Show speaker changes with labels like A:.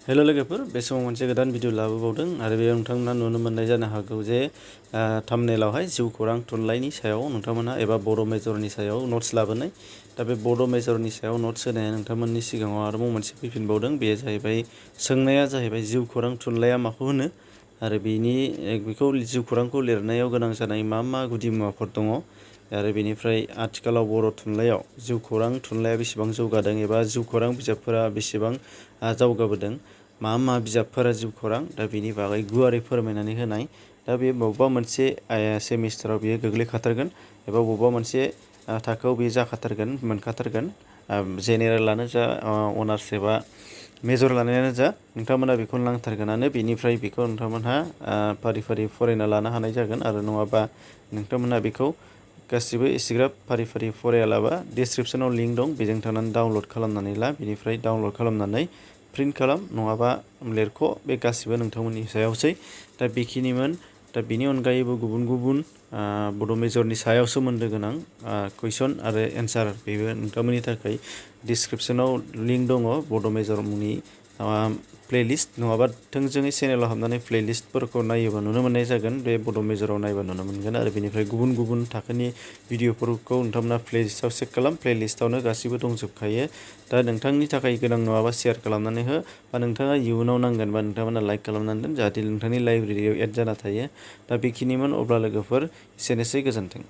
A: Hello लोगोफोर बे समाव मोनसे गोदान भिडिअ लाबोबावदों आरो बेयाव नोंथांमोना नुनो मोननाय जानो हागौ जे थाम्बनेलावहाय जिउ खौरां थुनलाइनि सायाव नोंथांमोना एबा बड' मेजरनि सायाव नट्स लाबोनाय दा बे बड' मेजरनि सायाव नट्स होनाया नोंथांमोननि सिगाङाव आरोबाव मोनसे फैफिनबावदों बेयो जाहैबाय सोंनाया जाहैबाय जिउ खौरां थुनलाइया माखौ होनो आरो बेखौ जिउ खौरांखौ लिरनायाव गोनां जानाय मा गुदि मुवाफोर दङ आरो बेनिफ्राय आथिखालाव बर' थुनलाइयाव जिउ खौरां थुनलाइया बेसेबां जौगादों एबा जिउ खौरां बिजाबफोरा बेसेबां जौगाबोदों मा बिजाबफोरा जिउ खौरां दा बेनि बागै गुवारै फोरमायनानै होनाय दा बे बबेबा मोनसे सेमिस्टाराव बियो गोग्लैखाथारगोन एबा बबेबा मोनसे थाखोआव बियो जाखाथारगोन मोनखाथारगोन जेनेरेलानो जा अनार्स एबा मेजर लानायानो जा नोंथांमोना बेखौनो नांथारगोनानो बेनिफ्राय बेखौ नोंथांमोनहा फारि फारि फरायना लानो हानाय जागोन आरो नङाबा नोंथांमोना बेखौ गासिबो एसेग्राब फारि फारि फरायालाबा डिसक्रिपसनाव लिंक दं बेजों थांनानै डाउनलड खालामनानै ला बेनिफ्राय डाउनलड खालामनानै प्रिन्ट खालाम नङाबा लिरख' बे गासिबो नोंथांमोननि सायावसै दा बेखिनिमोन दा बेनि अनगायैबो गुबुन बड' मेजरनि सायाव सोमोन्दो गोनां कुइसन आरो एन्सार बेबो नोंथांमोननि थाखाय डिसक्रिपसनाव लिंक दङ बड' मेजर मुंनि प्लेलिस्ट नङाबा थोंजोङै चेनेलाव हाबनानै प्लेलिस्टफोरखौ नायोबा नुनो मोननाय जागोन बे बड' मेजराव नायबा नुनो मोनगोन आरो बेनिफ्राय गुबुन थाखोनि भिडिअफोरखौ नोंथांमोना प्लेलिस्टआव चेक खालाम प्लेलिस्टआवनो गासिबो दंजोबखायो दा नोंथांनि थाखाय गोनां नङाबा शेयार खालामनानै हो बा नोंथाङा इयुनाव नांगोनबा नोंथांमोना लाइक खालामनानै दोन जाहाथे नोंथांनि लाइब्रेरियाव एड जाना थायो दा बेखिनिमोन अब्ला लोगोफोर एसेनोसै गोजोन्थों।